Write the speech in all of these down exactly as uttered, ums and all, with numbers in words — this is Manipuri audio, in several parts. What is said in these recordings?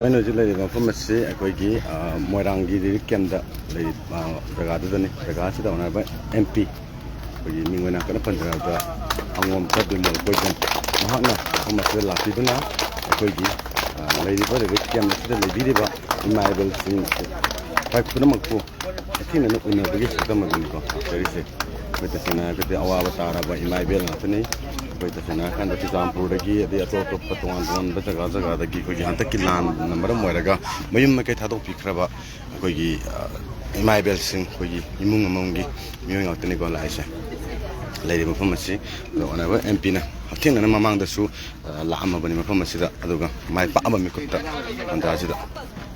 ꯑꯩꯅ ꯍꯧꯖꯤꯛ ꯂꯩꯔꯤꯕ ꯃꯐꯝ ꯑꯁꯤ ꯑꯩꯈꯣꯏꯒꯤ, ꯑ, ꯃꯣꯏꯔꯥꯡꯒꯤ ꯔꯤꯂꯤꯐ ꯀꯦꯝꯞꯇ ꯂꯩꯔꯤꯕ, ꯑ, ꯖꯒꯥꯗꯨꯗꯅꯤ꯫ ꯖꯒꯥ ꯑꯁꯤꯗ ꯑꯣꯅꯔꯦꯕꯜ ꯑꯦꯝ ꯄꯤ, ꯑꯩꯈꯣꯏꯒꯤ ꯃꯤꯡ ꯑꯣꯏꯅ ꯀꯟꯅ ꯄꯟꯖꯔꯕꯗ ꯑꯉꯣꯝꯊ ꯕꯤꯃꯣꯜ ꯀꯣꯏꯖꯝ, ꯃꯍꯥꯛꯅ ꯃꯐꯝ ꯑꯁꯤꯗ ꯂꯥꯛꯄꯤꯗꯨꯅ ꯑꯩꯈꯣꯏꯒꯤ, ꯑ, ꯂꯩꯔꯤꯕ ꯔꯤꯂꯤꯐ ꯀꯦꯝꯞ ꯑꯁꯤꯗ ꯂꯩꯕꯤꯔꯤꯕ ꯏꯃꯥ ꯏꯕꯦꯜꯁꯤꯡ ꯄꯨꯝꯅꯃꯛꯄꯨ ꯍꯛꯊꯦꯡꯅꯅ ꯎꯅꯕꯒꯤ ꯁꯛꯇꯝ ꯑꯗꯨꯅꯤꯀꯣ ꯂꯥꯛꯆꯔꯤꯁꯦ꯫ ꯑꯩꯈꯣꯏ ꯇꯁꯦꯡꯅ ꯍꯥꯏꯔꯒꯗꯤ ꯑꯋꯥꯕ ꯇꯥꯔꯕ ꯏꯃꯥ ꯏꯕꯦꯜ ꯉꯥꯛꯇꯅꯤ꯫ ꯑꯩꯈꯣꯏ ꯇꯁꯦꯡꯅ ꯍꯥꯏꯔꯀꯥꯟꯗ ꯆꯨꯔꯆꯥꯟꯄꯨꯔꯗꯒꯤ, ꯑꯗꯩ ꯑꯇꯣꯞ ꯑꯇꯣꯞꯄ ꯇꯣꯉꯥꯟ ꯇꯣꯉꯥꯟꯕ ꯖꯒꯥ ꯖꯒꯥꯗꯒꯤ ꯑꯩꯈꯣꯏꯒꯤ ꯍꯟꯗꯛꯀꯤ ꯂꯥꯟꯅ ꯃꯔꯝ ꯑꯣꯏꯔꯒ ꯃꯌꯨꯝ ꯃꯀꯩ ꯊꯥꯗꯣꯛꯄꯤꯈ꯭ꯔꯕ ꯑꯩꯈꯣꯏꯒꯤ, ꯑ, ꯏꯃꯥ ꯏꯕꯦꯜꯁꯤꯡ, ꯑꯩꯈꯣꯏꯒꯤ ꯏꯃꯨꯡ ꯑꯃꯃꯝꯒꯤ ꯃꯤꯑꯣꯏ ꯉꯥꯛꯇꯅꯤꯀꯣ ꯂꯥꯛꯏꯁꯦ꯫ ꯂꯩꯔꯤꯕ ꯃꯐꯝ ꯑꯁꯤ ꯑꯗꯣ ꯑꯣꯅꯔꯦꯕꯜ ꯑꯦꯝ ꯄꯤꯅ ꯍꯛꯊꯦꯡꯅꯅ ꯃꯃꯥꯡꯗꯁꯨ, ꯑ, ꯂꯥꯛꯑꯝꯃꯕꯅꯤ ꯃꯐꯝ ꯑꯁꯤꯗ, ꯑꯗꯨꯒ ꯃꯥꯏ ꯄꯥꯛꯑꯕ ꯃꯤꯀꯨꯞꯇ ꯇꯥꯟꯖꯥꯁꯤꯗ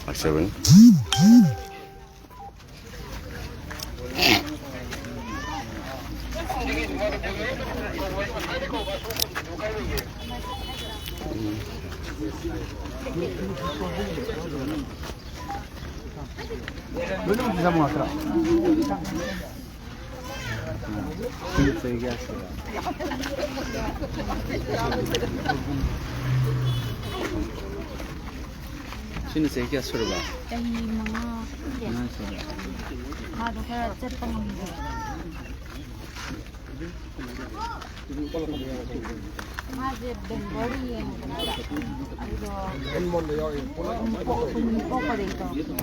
ꯂꯥꯛꯆꯕꯅꯤ꯫ ꯁꯤꯅ ꯆꯍꯤ ꯀꯌꯥ ꯁꯨꯔꯕ? ꯆꯍꯤ ꯃꯉꯥ꯫ ꯃꯉꯥ ꯁꯨꯔꯦ꯫ ꯃꯥꯗꯣ ꯈꯔ ꯆꯠꯄ ꯉꯝꯗꯦ꯫ ꯃꯥꯁꯦ ꯕꯦꯡꯒ꯭ꯂꯣꯔꯗ ꯌꯦꯡꯕꯅꯦꯕ꯫ ꯑꯗꯨꯗꯣ ꯄꯨꯡ ꯄꯣꯛ-, ꯄꯨꯡ ꯄꯣꯛꯄꯗꯩ ꯇꯧꯔꯛꯄꯅꯦ꯫